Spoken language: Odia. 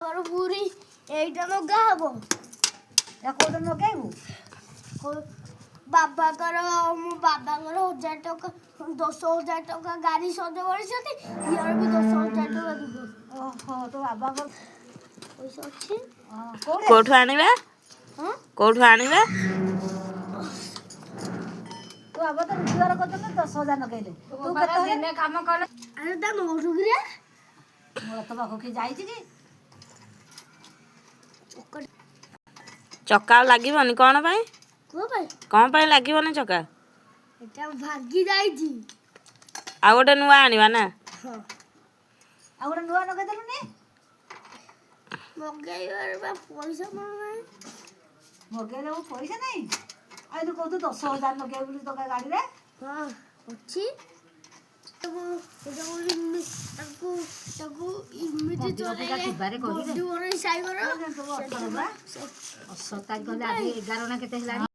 ବାବାଙ୍କର ପୁରୀ ଏଇଟା ଲଗା ହବ। ଏଟା କୋଉଟା ଲଗେଇବୁ? ହଉ, ବାବାଙ୍କର, ମୋ ବାବାଙ୍କର 1000 ଟଙ୍କା, 10,000 ଟଙ୍କା ଗାଡ଼ି ସଜ କରିଛନ୍ତି। ଇଆର ବି 10,000 ଟଙ୍କା ଯିବ। ଓହୋ, ତୋ ବାବାଙ୍କର। ପଇସା ଅଛି। କୋଉଠି? କୋଉଠୁ ଆଣିବା? ହଁ। କୋଉଠୁ ଆଣିବା? ତୋ ବାବା ତ ରୋଜଗାର କରୁଛନ୍ତି, 10,000 ଲଗେଇଲେ। ତୁ କେତେ ଦିନେ କାମ କଲେ? ଆରେ, ତା ନୋଟୁ କିରେ। ମୋର ତୋ ପାଖକୁ କିଏ ଯାଇଛି କି? ଚକା ଆଉ ଲାଗିବନି କ'ଣ ପାଇଁ? କୁହ ପାଇଁ। କ'ଣ ପାଇଁ ଲାଗିବନି ଚକା? ଏଟା ଭାଙ୍ଗି ଯାଇଛି। ଆଉ ଗୋଟେ ନୂଆ ଆଣିବା ନା? ହଁ। ଆଉ ଗୋଟେ ନୂଆ ଲଗେଇଦେଲୁନି? ମଗେଇବାରେ ବା ପଇସା ମୋର ନାହିଁ। ମଗେଇଲେ ମୁଁ ପଇସା ନାହିଁ, ଆଉ ତୁ କହୁଛୁ 10,000 ଲଗେଇବୁ ବୋଲି ତୋ ଗାଡ଼ିରେ। ହଁ, ଅଛି। ତାକୁ ତାକୁ ତାକୁ ତାକୁ ଏମିତି ଚଲେଇଲେ ବଡି ବନେଇ ସାଇକଲ। 18 ତାରିଖ ଗଲେ, ଆଜି 11 ନା କେତେ ହେଲାଣି?